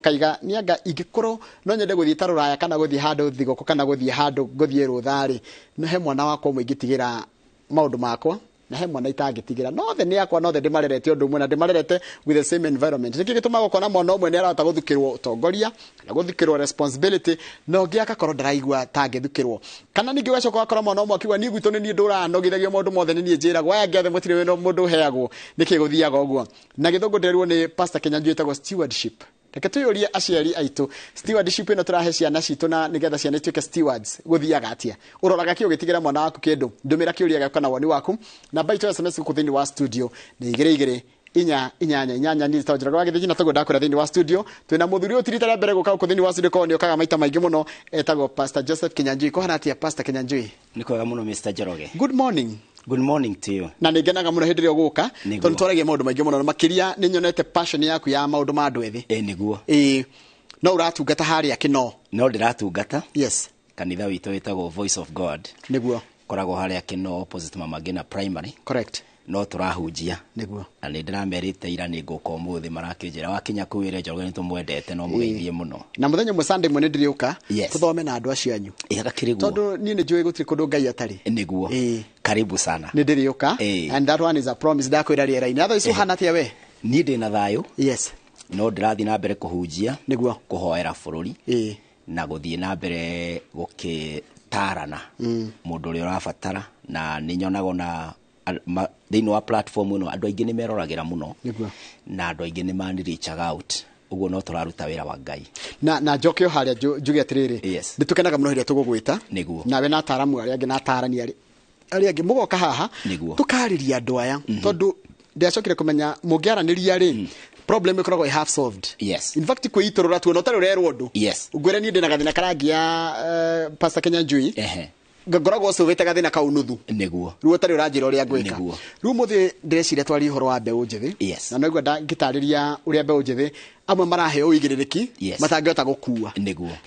Kaiga nĩ anga ingĩkorwo no nyende gũthiĩ ta rũraya kana gũthiĩ handũ thigũkũ kana gũthiĩ handũ ngũthiĩ rũtha-rĩ, no he mwana wakwa ũmwe ingĩtigĩra maũndũ makwa na he mwana itangĩtigĩra. No othe nĩ akwa, no othe ndĩmarerete ũndũ ũmwe na ndĩmarerete with the same environment. Nĩkĩ gĩtũmaga ũkona mwana ũmwe nĩ arahota gũthukĩrwo ũtongoria kana gũthukĩrwo responsibility na ũngĩ agakorwo ndaraigua ta angĩthukĩrwo? Kana ningĩ ũgacoka ũgakora mwana ũmwe akiuga, "Niĩ gwitũ nĩ niĩ ndũraga nogithagio maũndũ mothe, nĩ niĩ njĩragwo, aya angĩ othe mũtirĩ wĩra mũndũ ũheagwo." Nĩkĩ gũthiaga ũguo? Na gĩthũngũ ndĩrerwo nĩ Pastor Kenyanjui ĩtagwo stewardship. Reke twĩyũrie aciari aitũ, stewardship ĩno tũrahe ciana citũ na nĩgetha ciana ituĩke stewards, gũthiaga atĩa? Ũroraga kĩ ũgĩtigĩra mwana waku kĩndũ? Ndũmĩra kĩũria gĩaku kana woni waku. Namba itũ ya SMS gũkũ thĩinĩ wa studio nĩ 22488. Niĩ njĩtagwo Njoroge wa Gĩthĩnji, na toguo ndakwĩra, thĩinĩ wa studio twĩna mũthuri ũyũ ti rita rĩa mbere gũka gũkũ thĩinĩ wa studio, korwo nĩ okaga maita maingĩ mũno, etagwo Pastor Joseph Kinyanjui. Kũhana atĩa, Pastor Kinyanjui? Nĩ kwega mũno, Mr. Njoroge. Good morning. Good morning to you. Na nĩ ngenaga mũno hĩndĩ ĩrĩa ũgũka, Nĩguo. tondũ twaragia maũndũ maingĩ mũno, na makĩria nĩ nyonete passion yaku ya maũndũ ma andũ ethĩ. Ĩ, nĩguo. Ĩĩ, no ũratungata harĩa Kĩno? No ndĩratungata. Kanitha witũ wĩtagwo Voice of God. Koragwo harĩa Kĩno, opposite Mama Ngina Primary. No tũrahunjia. Na nĩ ndĩramerĩte ira nĩ ngũka ũmũthĩ, marakĩnjĩra wakinya kũu wĩre Njoroge nĩ tũmwendete no mũgeithie mũno. Na mũthenya ũmwe, Sunday ĩmwe, nĩ ndĩrĩũka tũthome na andũ acio anyu. Ĩ, gakĩrĩ guo. Tondũ niĩ nĩ njũĩ gũtirĩ kũndũ Ngai atarĩ. Nĩguo. Karibu sana. Nĩ ndĩrĩũka. And that one is a promise ndakwĩra rĩera-inĩ. Otherwise ũhana atĩa we? Niĩ ndĩ na thayũ. No ndĩrathiĩ na mbere kũhunjia, kũhoera bũrũri, na gũthiĩ na mbere gũkĩtarana mũndũ ũrĩa ũrabatara, na nĩ nyonaga ona thĩinĩ wa platform ĩno andũ aingĩ nĩ meroragĩra mũno, na andũ aingĩ nĩ mani reach out, ũguo no tũraruta wĩra wa Ngai. Na njoke o harĩa njuge atĩrĩrĩ, nĩ tũkenaga mũno hĩndĩ ĩrĩa tũgũgwĩta, nawe na ataaramu arĩa angĩ na atarani arĩa angĩ mũgoka haha, tũkarĩria andũ aya, tondũ ndĩracokire kũmenya mũngĩaranĩria rĩ, problem ĩkoragwo ĩ half solved. In fact, kwĩitũrũra tuona ũtarĩ ũrerwo ũndũ, ngwĩre niĩ ndĩna gathĩna karangia, Pastor Kenyanjui, ngoragwo cũvĩte gathĩna kau nuthu, rĩu ũtarĩ ũranjĩra ũrĩa ngwĩka. Rĩu mũthĩ ndĩreciria twarie ũhoro wa mbeũ njĩthĩ, na noigua ngĩtarĩria ũrĩa mbeũ njĩthĩ amwe maraheo ũigĩrĩrĩki matangĩhota gũkua,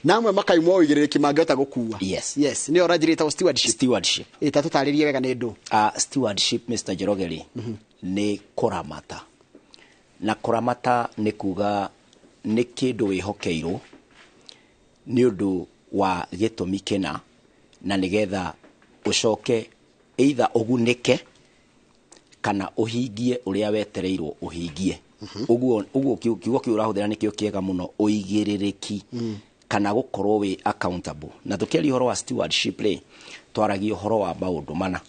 na amwe makaimwo ũigĩrĩrĩki mangĩhota gũkua. Yes, nĩyo ũranjĩra ĩtagwo stewardship. Stewardship. Ĩ, ta tũtarĩrie wega nĩ ndũ. Stewardship, Mr. Njoroge rĩ, nĩ kũramata, na kũramata nĩ kuga nĩ kĩndũ wĩhokeirwo nĩ ũndũ wa gĩtũmi kĩna, na nĩgetha ũcoke either ũgunĩke kana ũhingie ũrĩa wetereirwo ũhingie. Ũguo kiugo kĩu ũrahũthĩra nĩkĩo kĩega mũno, ũigĩrĩrĩki kana gũkorwo wĩ accountable. Na tũkĩaria ũhoro wa stewardship rĩ, twaragia ũhoro wa maũndũ mana.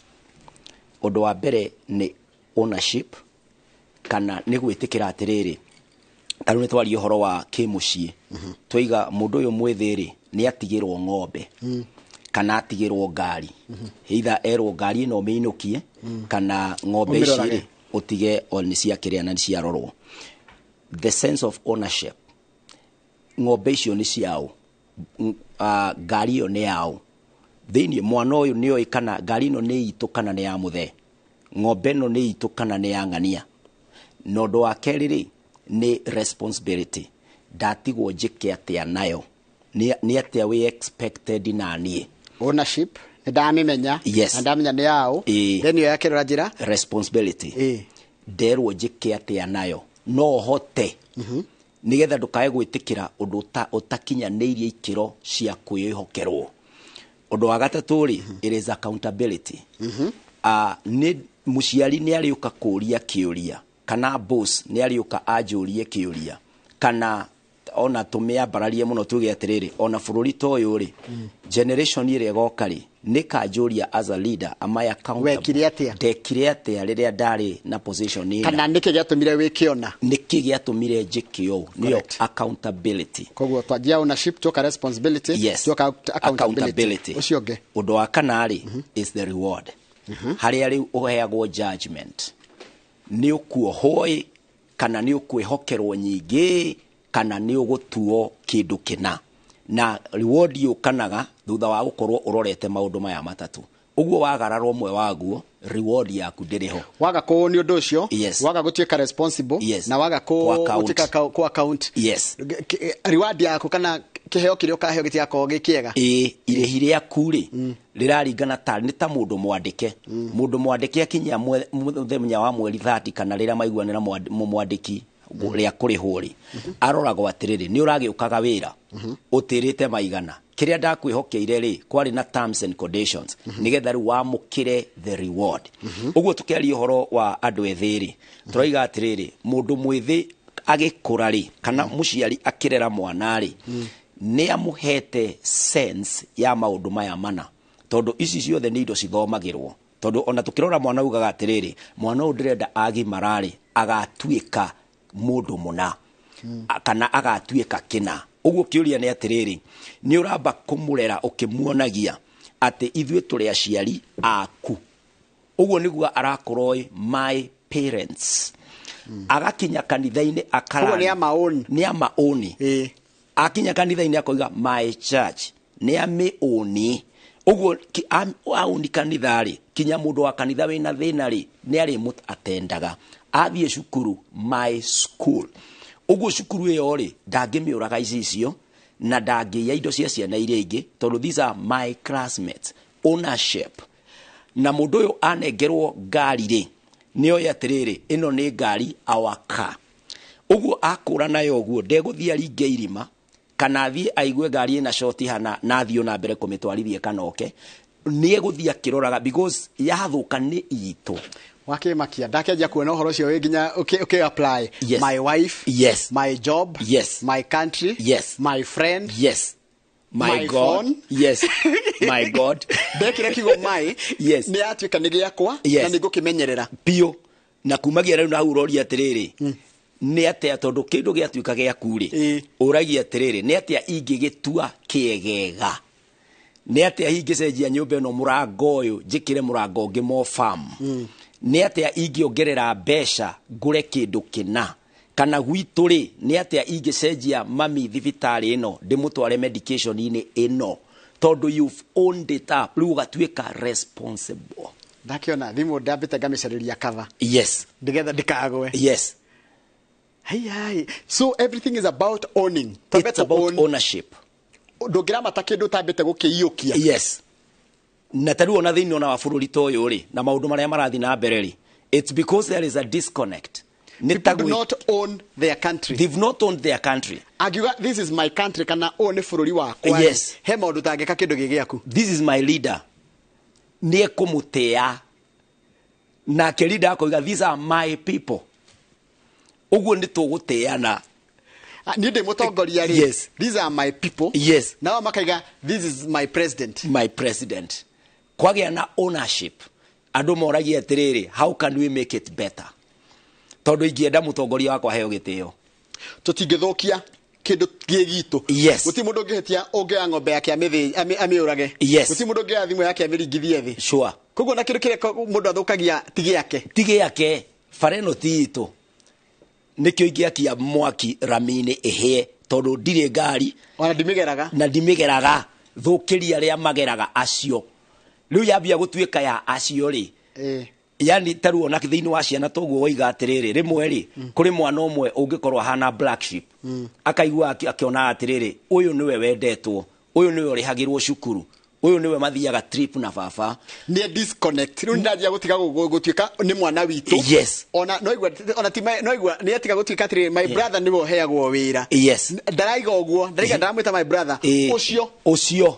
Ũndũ wa mbere nĩ ownership, kana nĩ gwĩtĩkĩra atĩrĩrĩ, ta rĩu nĩ twaria ũhoro wa kĩmũciĩ, twaiga mũndũ ũyũ mwĩthĩ rĩ, nĩ atigĩrwo ng'ombe kana atigĩrwo ngari, either erwo ngari ĩno ũmĩinũkie kana ng'ombe ici Ũmĩrorage. rĩ, ũtige o nĩ ciakĩrĩa na nĩ ciarorwo. The sense of ownership, ng'ombe icio nĩ ciaũ, ngari ĩyo nĩ yaũ, thĩinĩ mwana ũyũ nĩ oĩ kana ngari ĩno nĩ itũ kana nĩ ya mũthee, ng'ombe ĩno nĩ itũ kana nĩ ya ng'ania. Na ũndũ wa kerĩ rĩ, nĩ responsibility, ndatigwo njĩke atĩa nayo, nĩ atĩa wĩ expected na niĩ. Ownership nĩ ndamĩmenya, na ndamenya nĩ yaũ. Then ĩyo ya kerĩ ũranjĩra? Responsibility, nderwo njĩke atĩa nayo, no hote, nĩgetha ndũkae gwĩtĩkĩra ũndũ ũtakinyanĩirie ikĩro cia kwĩhokerwo. Ũndũ wa gatatũ rĩ, it is accountability. Nĩ mũciari nĩ arĩũka kũũria kĩũria, kana boss nĩ arĩũka anjũrie kĩũria, kana ona tũmĩambararie mũno tuge atĩrĩrĩ, ona bũrũri ta ũyũ rĩ, generation ĩrĩa ĩgoka rĩ, nĩ kanjũria, as a leader, am I accountable? Wekire atĩa? Ndekire atĩa rĩrĩa ndarĩ na position ĩna? Kana nĩkĩ gĩatũmire wĩke ona? Nĩkĩ gĩatũmire njĩke ũũ? Nĩyo accountability. Koguo twanjia ownership, tuoka responsibility, tuoka accountability. Accountability. Ũcio ũngĩ? Ũndũ wa kana rĩ, is the reward, harĩa rĩu ũheagwo judgment, nĩ ũkuohwo ĩ, kana nĩ ũkwĩhokerwo nyingĩ, kana nĩ ũgũtuo kĩndũ kĩna. Na reward yũkanaga thutha wa gũkorwo ũrorete maũndũ maya matatũ. Ũguo wagarara ũmwe waguo, reward yaku ndĩrĩ ho. Waga kũ nĩ ũndũ ũcio, waga gũtuĩka responsible, na waga kũ Kũ account. gũtuĩka kũ account, reward yaku kana kĩheo kĩrĩa ũkaheo gĩtigakorwo gĩ kĩega. Ĩ, irĩhi rĩaku rĩ, rĩraringana ta nĩ ta mũndũ mwandĩke. Mũndũ mwandĩke akinyia mũthenya wa mweri 30, kana rĩrĩa maiguanĩra mũmwandĩki rĩa kũrĩhwo rĩ, aroragwo atĩrĩrĩ, nĩ ũragĩũkaga wĩra ũtĩrĩte maigana, kĩrĩa ndakwĩhokeire rĩ, kwarĩ na terms and conditions, nĩgetha rĩu wamũkĩre the reward. Ũguo tũkĩaria ũhoro wa andũ ethĩ rĩ, tũroiga atĩrĩrĩ, mũndũ mwĩthĩ agĩkũra rĩ, kana mũciari akĩrera mwana rĩ, nĩ amũhete sense ya maũndũ maya mana, tondũ ici ciothe nĩ indo cithomagĩrwo. Tondũ ona tũkĩrora mwana ugaga atĩrĩrĩ, mwana ũyũ ndĩrenda agimara rĩ, agatuĩka mũndũ mũna, kana agatuĩka kĩna. Ũguo kĩũria nĩ atĩrĩrĩ, nĩ ũramba kũmũrera ũkĩmuonagia atĩ ithuĩ tũrĩ aciari aku. Ũguo nĩguo arakorwo ĩ my parents. Agakinya kanitha-inĩ akara Ũguo nĩ amaown. Nĩ amaown. Akinya kanitha-inĩ akoiga my church nĩ amĩũni. Ũguo aũni kanitha rĩ, kinya mũndũ wa kanitha wĩna thĩna rĩ, nĩ arĩmũ atendaga. Athiĩ cukuru, my school. Ũguo cukuru ĩyo rĩ, ndangĩmĩũraga icicio na ndangĩiya indo cia ciana iria ingĩ, tondũ these are my classmates. Ownership. Na mũndũ ũyũ anengerwo ngari rĩ, nĩ oĩ atĩrĩrĩ, ĩno nĩ ngari, our car. Ũguo akũra nayo ũguo, ndegũthiĩ aringe irima, kana athiĩ aigue ngari ĩna short hana na athiĩ ona mbere kũmĩtwarithia kana oke. Nĩ egũthiĩ akĩroraga because yathũka nĩ itũ. Wakĩmakia ndakĩanjia kuona ũhoro ũcio wĩ nginya ũkĩ apply. Yes. My wife, Yes. my job, Yes. my country, Yes. my friend, Yes. My, My God. phone. Yes. My God. Ndekire kiugo my, Yes. nĩ yatuĩka nĩ gĩakwa, Yes. na nĩ ngũkĩmenyerera biũ. Na kumagia rĩu na hau ũroria atĩrĩrĩ, nĩ atĩa, tondũ kĩndũ gĩatuĩka gĩaku rĩ, ũragia atĩrĩrĩ, nĩ atĩa ingĩgĩtua kĩegega, nĩ atĩa ingĩcenjia nyũmba ĩno mũrango ũyũ njĩkĩre mũrango ũngĩ mo farm, nĩ atĩa ingĩongerera mbeca ngũre kĩndũ kĩna, kana gwitũ rĩ, nĩ atĩa ingĩcenjia mami thibitarĩ ĩno ndĩmũtware medication-inĩ ĩno, tondũ you've owned it up, rĩu ũgatuĩka responsible. Ndakĩona thimũ ndambĩte ngamĩcarĩria cover, Yes. nĩgetha ndĩkagwe. Yes. Hai hai, so everything is about owning. Twambe It's about own. ownership. Ndũngĩramata kĩndũ ũtambĩte gũkĩiyũkia. Yes. Na ta rĩu ona thĩinĩ ona wa bũrũri ta ũyũ rĩ, na maũndũ marĩa marathiĩ na mbere rĩ, it's because there is a disconnect. Nĩ ta People do not own their country. They've not owned their country. Angiuga this is my country, kana ũyũ nĩ bũrũri wakwa rĩ, Yes. he maũndũ tangĩka kĩndũ gĩ gĩaku. This is my leader, nĩ ekũmũtĩa, nake leader akoiga these are my people. Ũguo nĩ tũgũtĩana. Ah, niĩ ndĩ mũtongoria rĩ, Yes. these are my people. Yes. Nao makaiga this is my president. My president. Kwagĩa na ownership, andũ moragia atĩrĩrĩ, how can we make it better? Tondũ ingĩenda mũtongoria wakwa aheo gĩtĩo. Tũtingĩthũkia kĩndũ gĩ gitũ. Yes. Gũtirĩ mũndũ ũngĩhĩtia ũngĩoya ng'ombe yake amĩũrage. Yes. Gũtirĩ mũndũ ũngĩoya thimũ yake amĩringithie thĩ. Sure. Koguo na kĩndũ kĩrĩa mũndũ athũkagia ti gĩake. Ti gĩake. Bara ĩno ti itũ, nĩkĩo ingĩakia mwaki rami-inĩ ĩhĩe, tondũ ndirĩ ngari. Ona ndimĩgeraga. Na ndimĩgeraga, thũkĩria arĩa mageraga acio. Rĩu yambia gũtuĩka ya acio rĩ, yani ta rĩu ona thĩinĩ wa ciana toguo woiga atĩrĩrĩ, rĩmwe rĩ, kũrĩ mwana ũmwe ũngĩkorwo ahana black sheep, akaigua akĩona atĩrĩrĩ, ũyũ nĩwe wendetwo, ũyũ nĩwe ũrĩhagĩrwo cukuru, ũyũ nĩwe mathiaga trip na baba. Nĩ disconnect. Rĩu ndanjia gũtiga gũtuĩka nĩ mwana witũ. Yes. Ona no igua, ona ti no igua nĩ atiga gũtuĩka atĩrĩrĩ, my brother nĩwe ũheagwo wĩra. Yes. Ndaraiga ũguo, ndaraiga ndaramwĩta my brother. Ũcio. Ũcio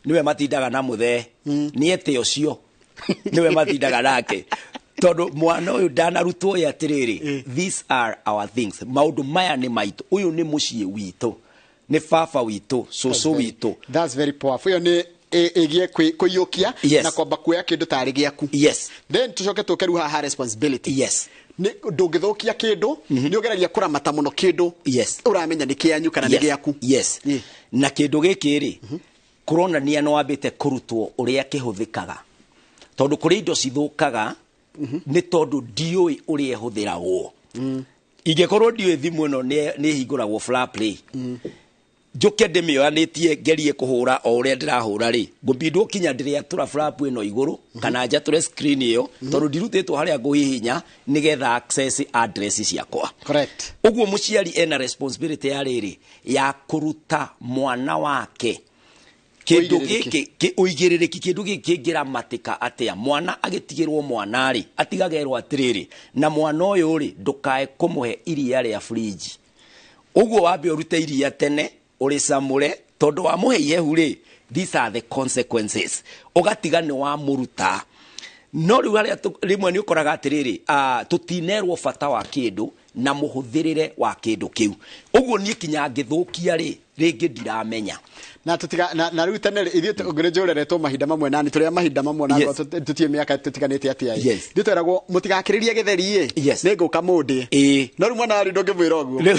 nĩwe matindaga na mũthee, nĩ ete ũcio nĩwe matindaga nake, tondũ mwana ũyũ ndanarutwo ĩ atĩrĩrĩ, these are our things, maũndũ maya nĩ maitũ, ũyũ nĩ mũciĩ witũ, nĩ baba witũ, cũcũ witũ. That's very powerful. Ĩyo nĩ ĩgiĩ kũiyũkia Yes. na kwamba kuoya kĩndũ tarĩ gĩaku. Yes. Then tũcoke tũke rĩu haha responsibility. Yes. Nĩ ndũngĩthũkia kĩndũ, nĩ ũgeragia kũramata mũno kĩndũ Yes. ũramenya nĩ kĩanyu kana nĩ Yes. gĩaku. Yes. Na kĩndũ gĩkĩ rĩ, kũronania nĩ wambĩte kũrutwo ũrĩa kĩhũthĩkaga, tondũ kũrĩ indo cithũkaga nĩ tondũ ndiũĩ ũrĩa ĩhũthĩragwo. Ingĩkorwo ndiũĩ thimũ ĩno nĩ ĩhingũragwo flap rĩ, njũke ndĩmĩoyanĩtie ngerie kũhũra o ũrĩa ndĩrahũra rĩ, ngũbindwo kinya ndĩrĩatũra flap ĩno igũrũ, kana njatũre screen ĩyo, tondũ ndirutĩtwo harĩa ngũhihinya nĩgetha access address ciakwa. Correct. Ũguo mũciari ena responsibility ya rĩrĩ, ya kũruta mwana wake. Kĩndũ gĩkĩ ũigĩrĩrĩki, kĩndũ gĩkĩ kĩngĩramatika atĩa? Mwana agĩtigĩrwo mwana rĩ, atigagerwo atĩrĩrĩ, na mwana ũyũ rĩ, ndũkae kũmũhe iria rĩa fridge. Ũguo wambe ũrute iria tene ũrĩcamũre, tondũ wamũhe ihehu rĩ, these are the consequences. Ũgatiga nĩ wamũruta. No rĩu harĩa rĩmwe nĩ ũkoraga atĩrĩrĩ, tũtinerwo bata wa kĩndũ na mũhũthĩrĩre wa kĩndũ kĩu. Ũguo niĩ kinya ngĩthũkia rĩ, rĩngĩ ndiramenya. Na tutiga na rĩu tene rĩ, ithuĩ nĩ njũreretwo mahinda mamwe nani tũrĩa mahinda mamwe na tũtiĩ mĩaka tũtiganĩte atĩa ĩ. Ithuĩ tweragwo mũtigakĩrĩrie gĩtheri ĩ, nĩ ngũka mũndĩ. No rĩu mwana rĩu ndũngĩmwĩra ũguo.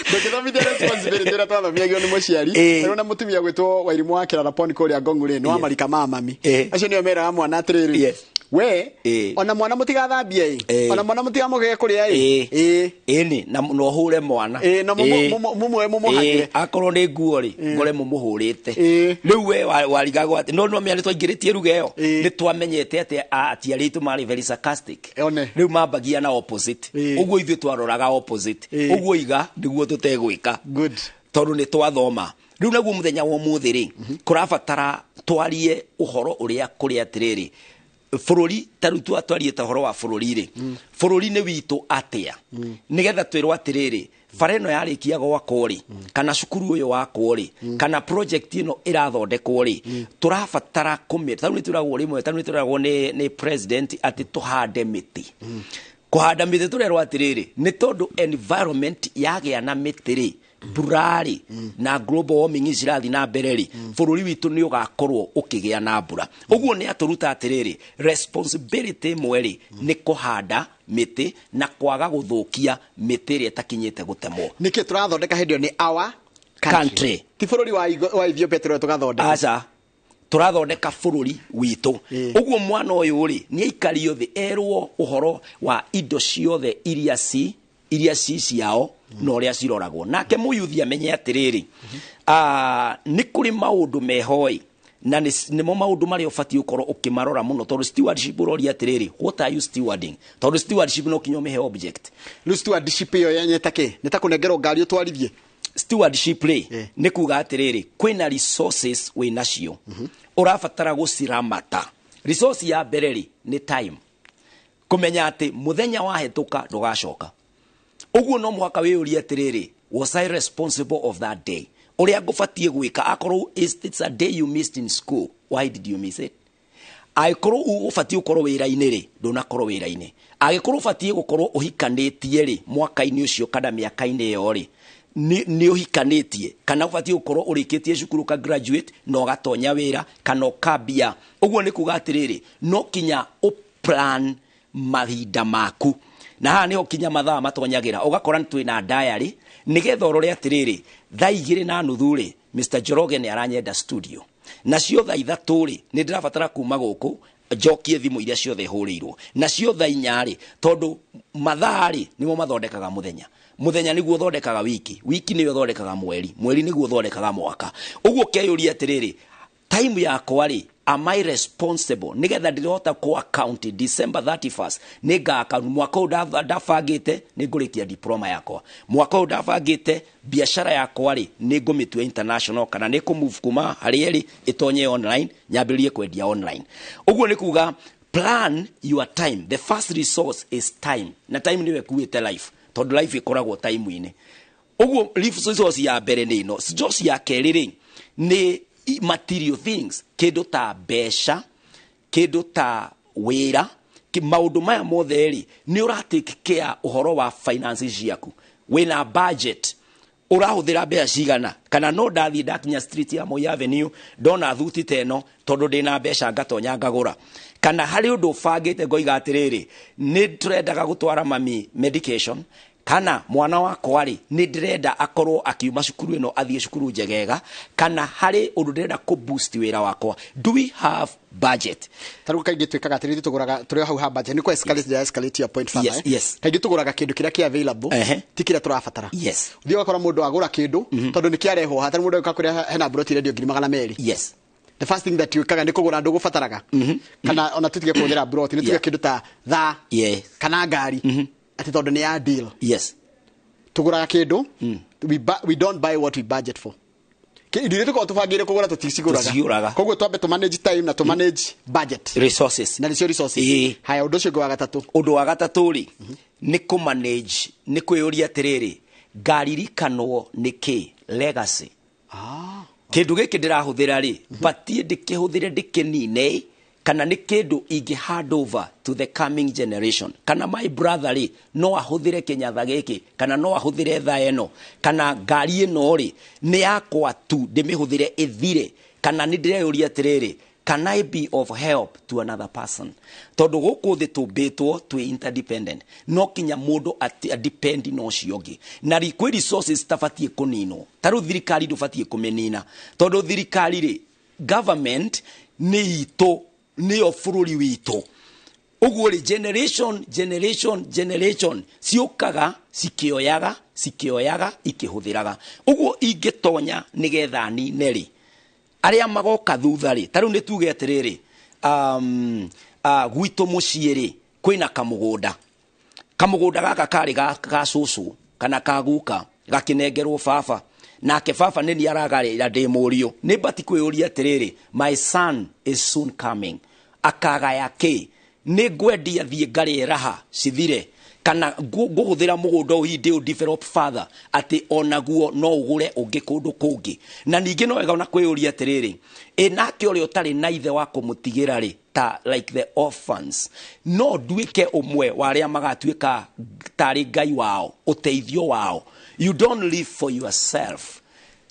Ndũngĩthomithia responsibility ĩrĩa twathomithagia nĩ mũciari. Rĩu na mũtumia gwĩtwo Wairimũ wa Kĩraraponi kũrĩa Ngong'u rĩ, nĩ wa marika ma mami. Acio nĩo meraga mwana atĩrĩrĩ, we ona mwana mũtigathambie ĩ, ona mwana mũtigamũgege kũrĩa ĩ. Ĩni na no ũhũre mwana. Na mumwe mumuhagĩre. Akorwo nĩ nguo rĩ, ngore mumuhũrĩte. Rĩu we warigagwo atĩ no mĩa nĩ twaingĩrĩtie ruga ĩyo. Nĩ twamenyete atĩ aciari aitũ marĩ very sarcastic. Rĩu mambagia na opposite. Ũguo ithuĩ twaroraga opposite. Ũguo iga nĩguo tũtegwĩka. Good. Tondũ nĩ twathoma. Rĩu naguo mũthenya wa ũmũthĩ rĩ, kũrabatara twarie ũhoro ũrĩa kũrĩ atĩrĩrĩ, bũrũri ta rĩu twarie ta ũhoro wa bũrũri rĩ, bũrũri nĩ witũ atĩa? Nĩgetha twĩrwo atĩrĩrĩ, bara ĩno yarĩkia gwakwo rĩ, kana cukuru ũyũ wakwo rĩ, kana project ĩno ĩrathondekwo rĩ, tũrabatara kũmĩ, ta rĩu nĩ twĩragwo rĩmwe, ta rĩu nĩ twĩragwo nĩ president atĩ tũhande mĩtĩ. Kũhanda mĩtĩ tũrerwo atĩrĩrĩ, nĩ tondũ environment yagĩa na mĩtĩ rĩ, mbura rĩ, na global warming cirathiĩ na mbere rĩ, bũrũri witũ nĩ ũgakorwo ũkĩgĩa na mbura. Ũguo nĩ atũruta atĩrĩrĩ, responsibility ĩmwe rĩ, nĩ kũhanda mĩtĩ na kwaga gũthũkia mĩtĩ ĩrĩa ĩtakinyĩte gũtemwo. Nĩkĩ tũrathondeka hĩndĩ ĩyo nĩ our country. Ti bũrũri wa Ethiopia tũrĩa tũgathondeka. Aca. Tũrathondeka bũrũri witũ. Ũguo mwana ũyũ rĩ, nĩ aikario thĩ erwo ũhoro wa indo ciothe iria ci ciao na ũrĩa ciroragwo. Nake mũyuthi amenye atĩrĩrĩ, nĩ kũrĩ maũndũ meho-ĩ, na nĩmo maũndũ marĩa ũbatiĩ gũkorwo ũkĩmarora mũno, tondũ stewardship ũroria atĩrĩrĩ, what are you stewarding? Tondũ stewardship no kinya ũmĩhe object. Rĩu stewardship ĩyo yenye ta kĩ? Nĩ ta kũnengerwo ngari ũtwarithie? Stewardship rĩ, nĩ kuga atĩrĩrĩ, kwĩna resources wĩnacio, ũrabatara gũciramata. Resource ya mbere rĩ, nĩ time. Kũmenya atĩ mũthenya wahĩtũka ndũgacoka. Ũguo no mũhaka wĩyũrie atĩrĩrĩ, was I responsible of that day? Ũrĩa ngũbatiĩ gwĩka, akorwo it's a day you missed in school, why did you miss it? Angĩkorwo ũbatiĩ gũkorwo wĩra-inĩ rĩ, ndũnakorwo wĩra-inĩ. Angĩkorwo ũbatiĩ gũkorwo ũhikanĩtie rĩ, mwaka-inĩ ũcio kana mĩaka-inĩ ĩyo rĩ, nĩ ũhikanĩtie, kana ũbatiĩ gũkorwo ũrĩkĩtie cukuru ka graduate na ũgatonya wĩra kana ũkambia. Ũguo nĩ kuga atĩrĩrĩ, no kinya ũplan mahinda maku. Na haha nĩho kinya mathaa matonyagĩra, ũgakora nĩ twĩna diary, nĩgetha ũrore atĩrĩrĩ, thaa igĩrĩ na nuthu rĩ, Mr. Njoroge nĩ aranyenda studio. Nacio thaa ithatũ rĩ, nĩ ndĩrabatara kuma gũkũ njokie thimũ iria ciothe hũrĩirwo. Nacio thaa inya rĩ, tondũ mathaa rĩ, nĩmo mathondekaga mũthenya. Mũthenya nĩguo ũthondekaga wiki, wiki nĩyo ũthondekaga mweri, mweri nĩguo ũthondekaga mwaka. Ũguo ũkeyũria atĩrĩrĩ, time yakwa rĩ, am I responsible? Nĩgetha ndĩrĩhota kũ account December 31st, nĩ nga account mwaka ũyũ ndabangĩte nĩ ngũrĩkia diploma yakwa. Mwaka ũyũ ndabangĩte biashara yakwa rĩ, nĩ ngũmĩtua international kana nĩ kũ-move kuma harĩa ĩrĩ ĩtonye online, nyambĩrĩrie kwendia online. Ũguo nĩ kuga plan your time. The first resource is time. Na time nĩyo ĩkuĩte life, tondũ life ĩkoragwo time-inĩ. Ũguo resource ya mbere nĩ ĩno. Resource ya kerĩ rĩ, nĩ material things, kĩndũ ta mbeca, kĩndũ ta wĩra, maũndũ maya mothe rĩ, nĩ ũra take care ũhoro wa finances ciaku. Wĩna budget, ũrahũthĩra mbeca cigana, kana no ndathiĩ ndakinya street ya Moi Avenue ndona thuti ta ĩno, tondũ ndĩna mbeca ngatonya ngagũra. Kana harĩ ũndũ ũbangĩte ngoiga atĩrĩrĩ, nĩ tũrendaga gũtwara mami medication, kana mwana wakwa rĩ, nĩ ndĩrenda akorwo akiuma cukuru ĩno athiĩ cukuru njegega, kana harĩ ũndũ ndĩrenda kũ boost wĩra wakwa. Do we have budget? Ta rĩu kaingĩ twĩkaga atĩrĩrĩ, tũgũraga tũrĩ o hau ha budget, nĩ kũ escalate, ya escalate your point further, Yes, yes. Kaingĩ tũgũraga kĩndũ kĩrĩa kĩ available, ti kĩrĩa tũrabatara. Ũthiĩ ũgakora mũndũ agũra kĩndũ, tondũ nĩ kĩarehwo haha, ta rĩu mũndũ agĩũka kũrĩa hena mburoti irendio ngiri magana merĩ. The first thing that wĩkaga nĩ kũgũra ndũ ũgũbataraga. Kana ona tũtige kũhũthĩra mburoti, nĩ tuge kĩndũ ta thaa, kana ngari. Atĩ tondũ nĩ ya deal. Tũgũraga kĩndũ, we don't buy what we budget for. Indo iria tũkoragwo tũbangĩire kũgũra tũticigũraga. Tũticigũraga. Koguo twambe tũ manage time na tũ manage budget. Resources. Na nĩcio resources. Ĩĩ. Haya, ũndũ ũcio ũngĩ wa gatatũ. Ũndũ wa gatatũ rĩ, nĩ kũ manage, nĩ kwĩyũria atĩrĩrĩ, ngaririkanwo nĩ kĩ? Legacy. Kĩndũ gĩkĩ ndĩrahũthĩra rĩ, batiĩ ndĩkĩhũthĩre ndĩkĩnine, kana nĩ kĩndũ ingĩ hand over to the coming generation, kana my brother rĩ no ahũthĩre kĩnyatha gĩkĩ, kana no ahũthĩre thaa ĩno, kana ngari ĩno rĩ nĩ yakwa tu ndĩmĩhũthĩre ĩthire, kana nĩ ndĩreyũria atĩrĩrĩ, can I be of help to another person? Tondũ gũkũ thĩ tũmbĩtwo twĩ interdependent, no kinya mũndũ adepend na ũcio ũngĩ. Na kwĩ resources tabatiĩ kũninwo. Ta rĩu thirikari ndũbatiĩ kũmĩnina, tondũ thirikari rĩ, government nĩ itũ, nĩyo bũrũri witũ. Ũguo rĩ, generation, generation, generation ciũkaga cikĩoyaga, cikĩoyaga, ikĩhũthĩraga. Ũguo ingĩtonya nĩgetha nine rĩ, arĩa magoka thutha rĩ, ta rĩu nĩ tuge atĩrĩrĩ, gwitũ mũciĩ rĩ kwĩna kamũgũnda. Kamũgũnda gaka karĩ ga cũcũ kana ka guka, gakĩnengerwo baba, nake baba nĩ niĩ aragarĩra ndĩ mũriũ. Nĩ bati kwĩyũria atĩrĩrĩ, my son is soon coming, akagaya kĩ? Nĩ ngwendia thiĩ ngarĩe raha cithire, kana ngũhũthĩra mũgũnda ũyũ ndĩ ũ develop further, atĩ onaguo no ũgũre ũngĩ kũndũ kũngĩ. Na ningĩ no wega ona kwĩyũria atĩrĩrĩ, ĩ nake ũrĩa ũtarĩ na ithe wa kũmũtigĩra rĩ, ta like the orphans, no nduĩke ũmwe wa arĩa magatuĩka tarĩ Ngai wao, ũteithio wao. You don't live for yourself.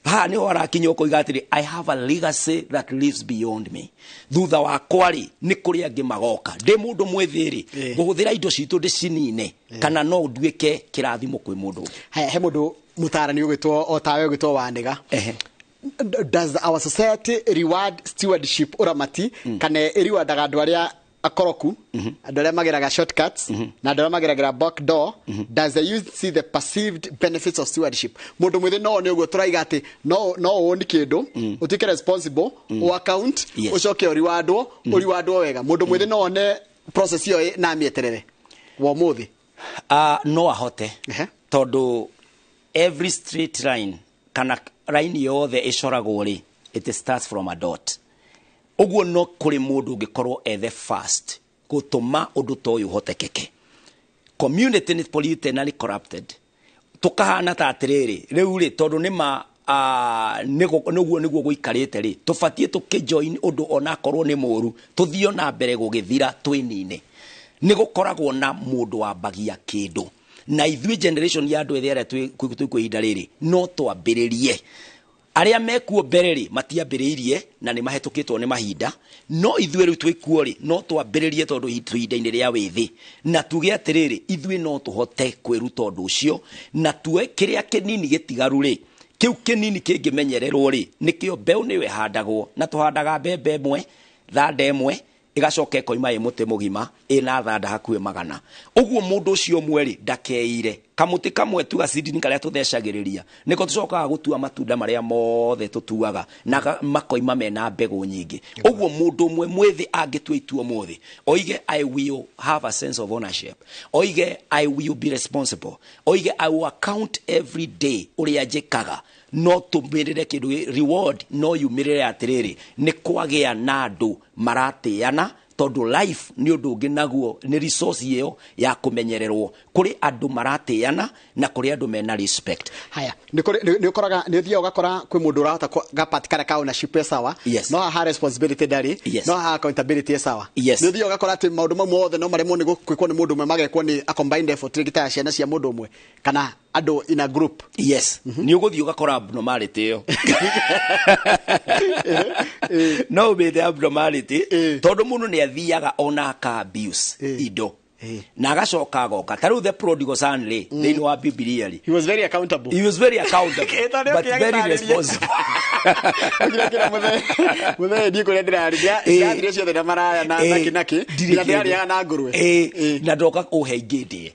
Haha nĩho harakinya ũkoiga atĩrĩ, I have a legacy that lives beyond me. Thutha wakwa rĩ, nĩ kũrĩ angĩ magoka. Ndĩ mũndũ mwĩthĩ rĩ, ngũhũthĩra indo citũ ndĩcinine, kana no nduĩke kĩrathimo kwĩ mũndũ ũngĩ. Haya, he mũndũ mũtarani ũgwĩtwo o tawe ũgwĩtwo Wanĩga. Does our society reward stewardship ũramati, kana ĩriwardaga andũ arĩa akoroku, andũ arĩa mageraga shortcuts, na andũ arĩa mageragĩra back door? Does the youth see the perceived benefits of stewardship? Mũndũ mwĩthĩ no one ũguo tũraiga atĩ no ũni kĩndũ, ũtuĩke responsible, ũ account, ũcoke ũriwandwo, ũriwandwo wega. Mũndũ mwĩthĩ no one process ĩyo na amĩeterere wa ũmũthĩ? No ahote. Tondũ every straight line kana line yothe ĩcoragwo rĩ, it starts from a dot. Ũguo no kũrĩ mũndũ ũngĩkorwo ethe fast gũtũma ũndũ ta ũyũ ũhotekeke. Community nĩ polluted na nĩ corrupted. Tũkahana ta atĩrĩrĩ, rĩu rĩ, tondũ nĩ ma, nĩguo nĩguo gũikarĩte rĩ, tũbatiĩ tũkĩjoin ũndũ onakorwo nĩ mũru, tũthiĩ na mbere gũgĩthira twĩnine. Nĩ gũkoragwo na mũndũ wambagia kĩndũ. Na ithuĩ generation ya andũ ethĩ arĩa twĩ ihinda rĩrĩ, no twambĩrĩrie. Arĩa mekuo mbere rĩ, matiambĩrĩirie na nĩ mahĩtũkĩtwo nĩ mahinda, no ithuĩ rĩu twĩkuo rĩ, no twambĩrĩrie tondũ twĩ ihinda-inĩ rĩa wĩthĩ. Na tuge atĩrĩrĩ, ithuĩ no tũhote kwĩruta ũndũ ũcio, na tuoe kĩrĩa kĩnini gĩtigaru rĩ, kĩu kĩnini kĩngĩmenyererwo rĩ, nĩkĩo mbeũ nĩyo ĩhandagwo, na tũhandaga mbembe ĩmwe, thanda ĩmwe, ĩgacoka ĩkoima ĩ mũtĩ mũgima, ĩna thanda hakuhĩ 100. Ũguo mũndũ ũcio ũmwe rĩ, ndakeire. Kamũtĩ kamwe tu gacindini karĩa tũthecagĩrĩria, nĩko tũcokaga gũtua matunda marĩa mothe tũtuaga, na makoima mena mbegũ nyingĩ. Ũguo mũndũ ũmwe mwĩthĩ angĩtua itua ũmũthĩ, oige I will have a sense of ownership, oige I will be responsible, oige I will account every day ũrĩa njĩkaga, no tũmĩrĩre kĩndũ reward no yumĩrĩre atĩrĩrĩ, nĩ kwagĩa na andũ maratĩana, tondũ life nĩ ũndũ ũngĩ naguo, nĩ resource ĩyo ya kũmenyererwo. Kũrĩ andũ maratĩana na kũrĩ andũ mena respect. Haya, nĩ kũrĩ, nĩ ũkoraga, nĩ ũthiaga ũgakora kwĩ mũndũ ũrahota gapart karĩa ka ownership e sawa. No haha responsibility ndarĩ. No haha accountability e sawa. Nĩ ũthiaga ũgakora atĩ maũndũ mau mothe no maremwo nĩ gwĩkwo nĩ mũndũ ũmwe, magekwo nĩ a combined effort rĩngĩ ta ya ciana cia mũndũ ũmwe kana andũ in a group. Yes. Nĩ ũgũthiĩ ũgakora abnormality ĩyo. No ũmĩte abnormality, tondũ mũndũ nĩ athiaga ona aka abuse indo. Na agacoka agoka. Ta rĩu the prodigal son rĩ, thĩinĩ wa Bibilia rĩ. He was very accountable. He was very accountable, Ĩta nĩ but ũkĩaga very tarĩria. responsible. Ũkĩra kĩra mũthee, ndiĩ kũrĩa ndĩrarĩ. Ndĩrathire ciothe na maraya na naki naki. Ndirĩ Na kĩndũ. ndĩrarĩaga na ngũrwe. Na ndoka kũhe ingĩ ndĩe.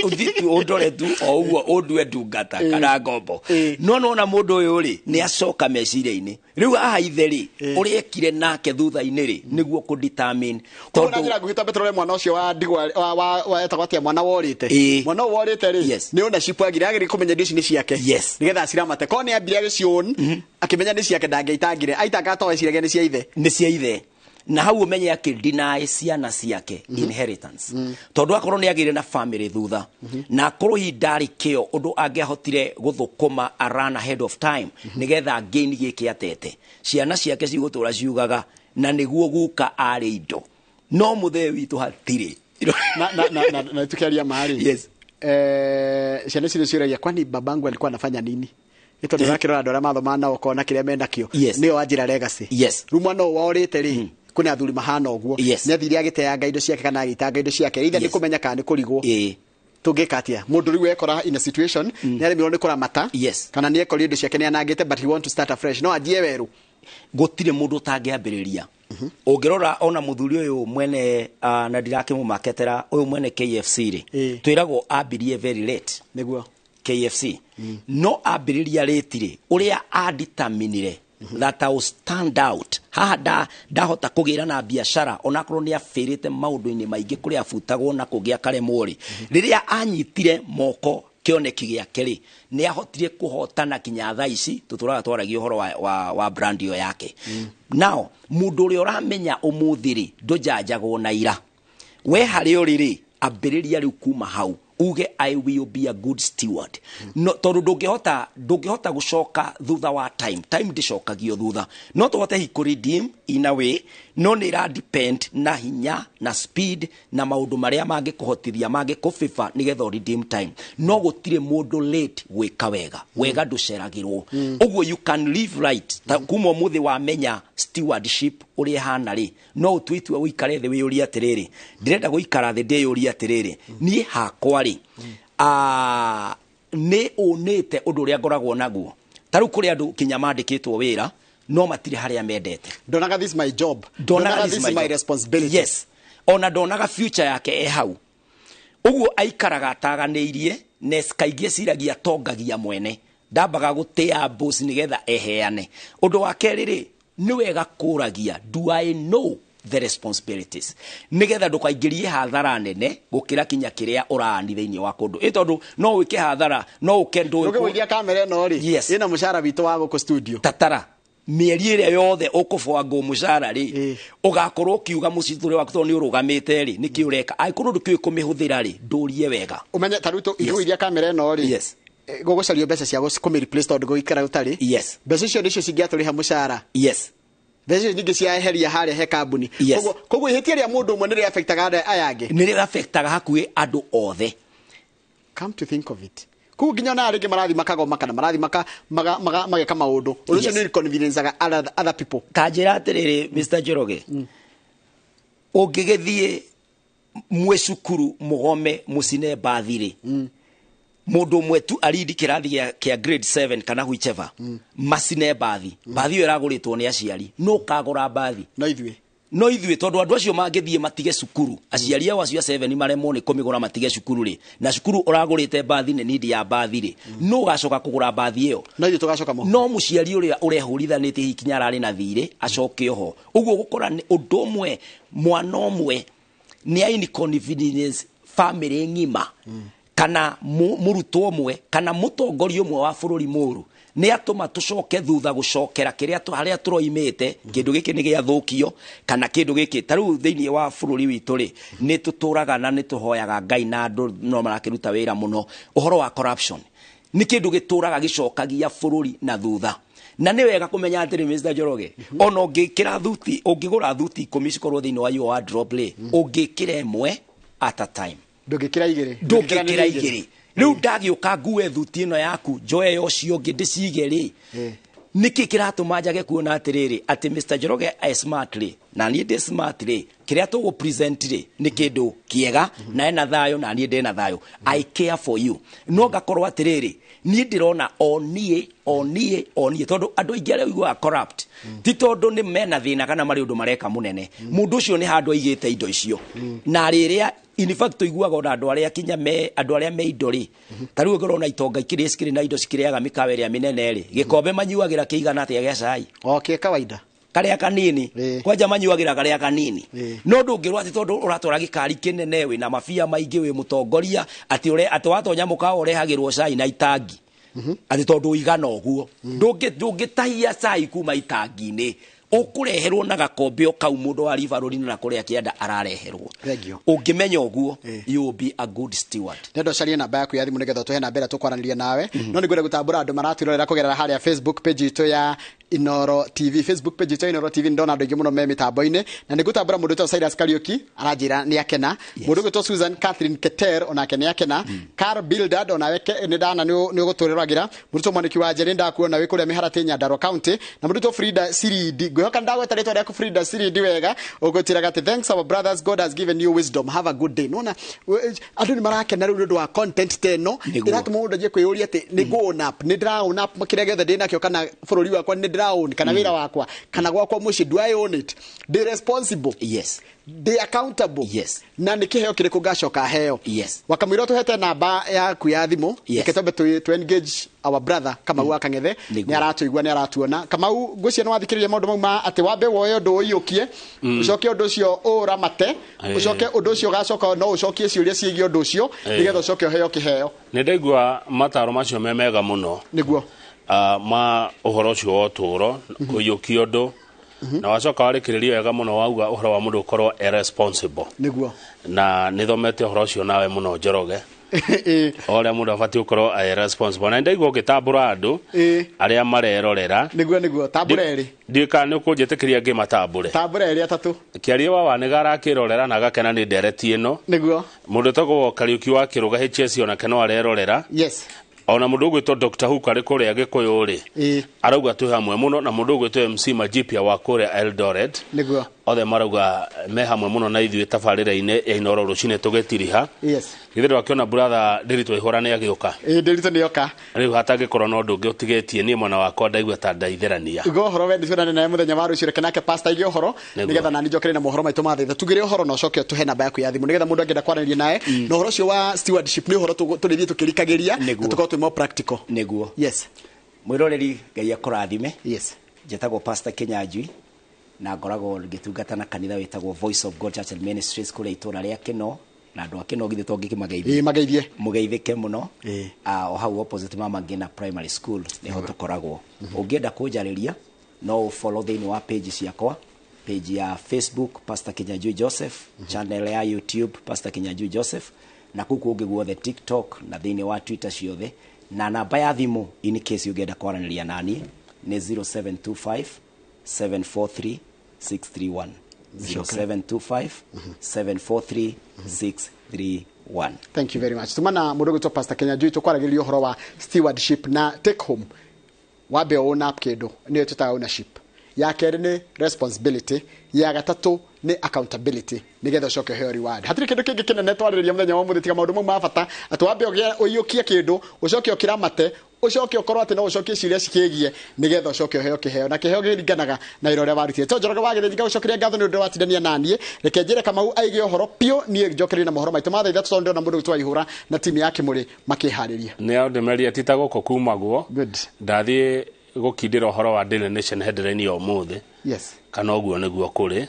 Ũthiĩ tu, ũndore tu, o ũguo, ũndue ndungata kana ngombo. No nona mũndũ ũyũ rĩ, nĩ acoka meciria-inĩ. Rĩu haha ithe rĩ, ũrĩa ekire nake thutha-inĩ rĩ, nĩguo kũ determine. Koguo na Tondũ njĩra nguhĩ twambe tũrore mwana ũcio wa ndigwa, wa etagwo atĩa, mwana worĩte. Mwana ũyũ worĩte rĩ, nĩ ownership agire, agĩrĩire kũmenya indo ici nĩ ciake. Nĩgetha aciramate. Korwo nĩ ambire agĩciũn, Akĩmenya nĩ ciake, ndangĩaitangire, aitanga to eciragia nĩ cia ithe. Nĩ cia ithe, na hau ũmenye akĩ deny ciana ciake inheritance, tondũ akorwo nĩ agĩire na family thutha na akorwo hihi ndarĩ kĩo ũndũ angĩahotire gũthũkũma a run ahead of time nĩgetha gain gĩkĩ atete, ciana ciake cigũtũra ciugaga na nĩguo guka arĩ indo, no mũthee witũ hatirĩ. Na tukiaria marĩ, ciana icio ciũragia, "Kwani babangu alikuwa anafanya nini?" Nĩ tondũ ũrakĩrora andũ arĩa mathomaga nao, ũkona kĩrĩa menakĩo, nĩyo wanjĩra legacy. Rĩu mwana ũyũ worĩte rĩ, kwĩna athuri mahana ũguo, nĩ athire agĩteanga indo ciake kana agĩitanga indo ciake, either nĩ kũmenya kana nĩ kũrigwo. Tũngĩka atĩa mũndũ rĩu ekora in a situation nĩ aremirwo nĩ kũramata kana nĩ ekorire indo ciake nĩ anangĩte, but he want to start afresh, no anjie werũ? Gũtirĩ mũndũ ũtangĩambĩrĩria. Ũngĩrora ona mũthuri ũyũ mwene na ndirakĩmũmaketera, ũyũ mwene KFC rĩ, twĩragwo ambirie very late. KFC no ambĩrĩria rĩti rĩ, ũrĩa aditaminire that I will stand out haha, ndahota kũgĩra na biacara onakorwo nĩ abĩrĩte maũndũ-inĩ maingĩ kũrĩa abutagwo na kũngĩ akaremwo rĩ, rĩrĩa anyitire moko kĩoneki gĩake rĩ, nĩ ahotire kũhotana kinya thaa ici tũtũraga twaragia ũhoro wa brand ĩyo yake. Now mũndũ ũrĩa ũramenya ũmũthĩ rĩ, ndũjanjagwo na ira, we harĩa ũrĩ rĩ, ambĩrĩria rĩu kuma hau uge, "I will be a good steward." No tondũ ndũngĩhota gũcoka thutha wa time. Time ndĩcokagio thutha, no tũhote hi kũ redeem in a way, no nĩ ĩra depend na hinya na speed na maũndũ marĩa mangĩkũhotithia, mangĩkũbiba nĩgetha ũ redeem time. No gũtirĩ mũndũ late gwĩka wega. Wega ndũceragĩrwo ũguo, you can live right. Ta kuma ũmũthĩ wamenya stewardship ũrĩa ĩhana rĩ, no ũtue itua ũikare thĩ wĩyũrie atĩrĩrĩ, ndĩrenda gũikara thĩ ndĩyũrie atĩrĩrĩ, niĩ hakwa rĩ, nĩ ũnĩte ũndũ ũrĩa ngoragwo naguo. Ta rĩu kũrĩ andũ kinya mandĩkĩtwo wĩra no matirĩ harĩa mendete. Ndonaga this my job. Ndonaga this is my job. responsibility. Yes, ona ndonaga future yake e hau ũguo, aikaraga ataganĩirie na kaingĩ eciragia tongagia mwene, ndambaga gũtĩa boss nĩgetha eheane. Ũndũ wa kerĩ rĩ, nĩ wega kũragia, "Do I know the responsibilities?" nĩgetha ndũkaingĩrie hathara nene gũkĩra kinya kĩrĩa ũraani thĩinĩ wa kũndũ ĩ, tondũ no wĩke hathara, no ũke ndũĩ. Ũkĩgũithia kamera ĩno rĩ, ĩna mũcara witũ wa gũkũ studio. Tatara mĩeri ĩrĩa yothe ũkũbwangwo mũcara rĩ, ũgakorwo ũkiuga mũcitũrĩ waku tondũ nĩ ũrũgamĩte rĩ, nĩkĩ ũreka? Angĩkorwo ndũkĩũĩ kũmĩhũthĩra rĩ, ndũrie wega. Ũmenye ta rĩu ingĩgũithia kamera ĩno rĩ, gũgũcario mbeca cia kũmĩ replace tondũ gũikara ũtarĩ. Mbeca icio nĩcio cingĩatũrĩha mũcara. Mbeca icio ningĩ ciaeheria harĩa he kambuni. Koguo ihĩtia rĩa mũndũ ũmwe nĩ rĩafectaga andũ aya angĩ. Nĩ rĩafectaga hakuhĩ andũ othe. Come to think of it, koguo nginya ona arĩa rĩngĩ marathiĩ makagoma kana marathiĩ mageka maũndũ, ũndũ ũcio nĩ inconvenienceaga other people. Ta njĩra atĩrĩrĩ, Mr Njoroge, ũngĩgĩthiĩ mwĩ cukuru mũgome mũcine mbathi rĩ, mũndũ ũmwe tu arindi kĩrathi kĩa grade 7 kana whichever, macine mbathi, mbathi ĩyo ĩragũrĩtwo nĩ aciari, no kagũra mbathi? No ithuĩ. No ithuĩ, tondũ andũ acio mangĩthiĩ matige cukuru, aciari ao acio a 7 maremwo nĩ kũmĩgũra matige cukuru rĩ, na cukuru ũragũrĩte mbathi nĩ nindi ya mbathi rĩ, no ũgacoka kũgũra mbathi ĩyo? No ithuĩ tũgacoka mũhuko. No mũciari ũrĩa ũrehũrithanĩtie hihi kinya ararĩ na thirĩ acoke oho ũguo, gũkora nĩ ũndũ ũmwe, mwana ũmwe nĩ a inconvenience family ng'ima, kana mũrutwo ũmwe kana mũtongoria ũmwe wa bũrũri mũru nĩ atũma tũcoke thutha gũcokera kĩrĩa harĩa tũroimĩte. Kĩndũ gĩkĩ nĩ gĩathũkio kana kĩndũ gĩkĩ, ta rĩu thĩinĩ wa bũrũri witũ rĩ, nĩ tũtũraga na nĩ tũhoyaga Ngai na andũ no marakĩruta wĩra mũno. Ũhoro wa corruption nĩ kĩndũ gĩtũraga gĩcokagia bũrũri na thutha, na nĩ wega kũmenya atĩrĩ, Mr Njoroge, ona ũngĩkĩra thuti, ũngĩgũra thuti 10 cikorwo thĩinĩ wa your wardrobe rĩ, ũngĩkĩra ĩmwe at a time. Ndũngĩkĩra igĩrĩ. Ndũngĩkĩra igĩrĩ. Rĩu ndagĩũka ngue thuti ĩno yaku, njoe ya ũcio ũngĩ ndĩcige rĩ, nĩkĩ kĩratũma njage kuona atĩrĩrĩ atĩ Mr Njoroge e smart rĩ, na niĩ ndĩ smart rĩ, kĩrĩa tũgũ present rĩ nĩ kĩndũ kĩega, na ena thayũ na niĩ ndĩ na thayũ, I care for you. No ngakorwo atĩrĩrĩ, niĩ ndĩrona o niĩ, o niĩ, o niĩ, tondũ andũ aingĩ arĩa ũiguaga corrupt ti tondũ nĩ mena thĩna kana marĩ ũndũ mareka mũnene. Mũndũ ũcio nĩ handũ aigĩte indo icio, na rĩrĩa in fact tũiguaga ona andũ arĩa kinya me andũ arĩa me indo rĩ, ta rĩu ũngĩrora ona itonga ikĩrĩ cikĩrĩ na indo cikĩrĩaga mĩkawa ĩrĩa mĩnene rĩ, gĩkombe manyuagĩra kĩigana atĩa gĩa cai? O kĩ kawaida. Karĩa kanini. Kwanja manyuagĩra karĩa kanini. No ndũngĩrwo atĩ tondũ ũratwara gĩkari kĩnene, wĩna mabia maingĩ, wĩ mũtongoria, atĩ ũre atĩ watonya mũkawa ũrehagĩrwo cai na itangi. Atĩ tondũ ũigana ũguo ndũngĩtahia cai kuma itangi-inĩ, ũkũreherwo na gakombe o kau mũndũ wa ribarũri na kũrĩa kĩanda arareherwo. Thank you. Ũngĩmenya ũguo, you will be a good steward. Ndenda ũcarie namba yaku ya thimũ nĩgetha tũhe namba ĩrĩa tũkwaranĩria nawe, no nĩngwenda gũtambũra andũ maratwĩrorera kũgerera harĩa Facebook page itũ ya Inoro TV. Facebook page itũ ya Inoro TV, ndona andũ aingĩ mũno me mĩtambo-inĩ, na nĩngũtambũra mũndũ wĩtagwo Cyrus Kariuki, aranjĩra nĩ akena. Mũndũ ũgwĩtwo Susan Catherine Keter onake nĩ akena. Carl Bildad onawe nĩ ndana nĩ ũgũtwĩroragĩra. Mũndũ Mwaniki wa Njeri, ndakuona wĩ kũrĩa Mĩharatĩ, Nyandarua County. Na mũndũ wĩtwo Frida Siridi, ngwĩhoka ndagweta rĩtwa rĩaku Frida Siridi wega, ũgũtĩraga atĩ thanks our brothers, God has given you wisdom, have a good day. Nona andũ nĩ marakena rĩu nĩ ũndũ wa content ta ĩno. Nĩguo. Ĩratũma mũndũ anjie kwĩyũria atĩ nĩ ngũ own up, nĩ ndĩra own up kĩrĩa gĩothe ndĩ nakĩo, kana bũrũri wakwa nĩ ndĩra own, kana wĩra wakwa, kana gwakwa mũciĩ, do I own it? Ndĩ responsible? Ndĩ accountable? Na nĩ kĩheo kĩrĩkũ ngacoka heo? Wakamwĩra tũhete namba yaku ya thimũ. Reke twambe tũ engage our brother Kamau wa Kang'ethe. Nĩguo. Nĩ aratũigua, nĩ aratuona. Kamau, ngwĩciria nĩ wathikĩrĩria maũndũ mau ma atĩ wambe woe ũndũ ũiyũkie, ũcoke ũndũ ũcio ũũramate, ũcoke ũndũ ũcio ũgacoka no ũcokie ciũria ciĩgiĩ ũndũ ũcio, nĩgetha ũcoke ũheo kĩheo. Nĩ ndaigua mataro macio me mega mũno. Ma ũhoro ũcio wa ũtũũro kũiyũkia ũndũ, na wacoka warĩkĩrĩria wega mũno wauga ũhoro wa mũndũ gũkorwo e responsible. Na nĩ thomete ũhoro ũcio nawe mũno, Njoroge, o ũrĩa mũndũ abatiĩ gũkorwo e responsible, na nĩ ndaigua ũgĩtambũra andũ arĩa marerorera. Nĩguo, tambũra erĩ. Ndiũĩ kana nĩ ũkũnjĩtĩkĩria ngĩmatambũre. Tambũra erĩ atatũ. Kĩaria wa Wanĩga arakĩrorera na agakena nĩ ndereti ĩno. Mũndũ ũtagwo Kariũki wa Kĩrũga HS onake no arerorera. Ona mũndũ ũgwĩtwo Dr. Hook arĩ kũrĩa Gĩkũyũ rĩ, arauga twĩ hamwe mũno, na mũndũ ũgwĩtwo MC Majipia wa kũrĩa Eldoret. Othe marauga me hamwe mũno na ithuĩ tabarĩra-inĩ ya Inoro rũcinĩ tũgĩtiriha. Githĩ ndwakĩona brother Ndiritu Waihũra nĩ agĩũka? Ĩĩ, Ndiritu nĩ oka. Rĩu hatangĩkorwo na ũndũ ũngĩ ũtigĩtie, niĩ mwena wakwa ndaigua ta ndaitherania. Uga ũhoro we, nĩtuonane nawe mũthenya wa rũciũ. Reke nake pastor aige ũhoro, nĩgetha nani njokere na mohoro maitũ ma thaa 3. Tugĩre ũhoro na ũcoke ũtũhe namba yaku ya thimũ nĩgetha mũndũ angĩenda kwaranĩria nawe. Na ũhoro ũcio wa stewardship nĩ ũhoro tũrĩthiĩ tũkĩrikagĩria na tũkorwo twĩ more practical. Mwĩroreri, Ngai akũrathime. Njĩtagwo Pastor Kinyanjui na ngoragwo ngĩtungata na kanitha wĩtagwo Voice of God Church and Ministries kũrĩa itũũra rĩa Kĩno, na andũ a Kĩno githĩ to ngĩkĩmageithie? Ĩĩ, mageithie. Mũgeithĩke mũno. O hau opposite Mama Ngina Primary School nĩho tũkoragwo. Ũngĩenda kũnjarĩria no ũfollow thĩinĩ wa page ciakwa, page ya Facebook Pastor Kinyanjui Joseph, channel ya YouTube Pastor Kinyanjui Joseph, na kũu kũngĩ guothe TikTok na thĩinĩ wa Twitter ciothe. Na namba ya thimũ in case ũngĩenda kwaranĩria naniĩ nĩ 0725 743 631, 0725 743 631. Thank you very much. Tumana mũndũ gwĩtwo Pastor Kinyanjui tũkwaragĩrĩria ũhoro wa stewardship na take home. Wambe own up kĩndũ, nĩyo twĩtaga ownership. Ya kerĩ nĩ responsibility, ya gatatũ nĩ accountability, nĩgetha ũcoke ũheo reward. Hatirĩ kĩndũ kĩngĩ kĩnene twarĩrĩria mũthenya wa ũmũthĩ tiga maũndũ mau ma bata, atĩ wambe ũiyũkie kĩndũ, ũcoke ũkĩramate, ũcoke ũkorwo atĩ no ũcokie ciũria cikĩgie, nĩgetha ũcoke ũheo kĩheo, na kĩheo kĩringanaga na wĩra ũrĩa warutire. To Njoroge wa Gĩthĩnji, ngagũcokeria ngatho nĩ ũndũ watindania naniĩ. Reke njĩre Kamau aige ũhoro piũ, niĩ njokererie na mohoro maitũ ma thaa 3, tondũ ndĩrona mũndũ gwĩtwo Waihũra na timu ya Kĩmũrĩ makĩharĩria. Nĩ andũmeria ti ta gũkũ kumagwo. Good. Ndathiĩ gũkindĩra ũhoro wa Daily Nation headline ya ũmũthĩ. Kana ũguo nĩguo kũrĩ,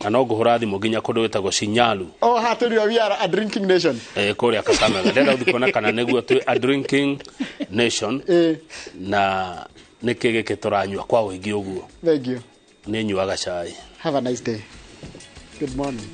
na no ngũhũra thimũ nginya kũndũ gwĩtagwo Shinyalu. Oh, hatũrio, we are a drinking nation. Kũrĩa Kakamega ndĩrenda gũthiĩ kuona kana nĩguo twĩ a drinking nation. Na nĩkĩ gĩkĩ tũranyua kwa ũingĩ ũguo? Thank you. Nĩ nyuaga cai. Have a nice day. Good morning.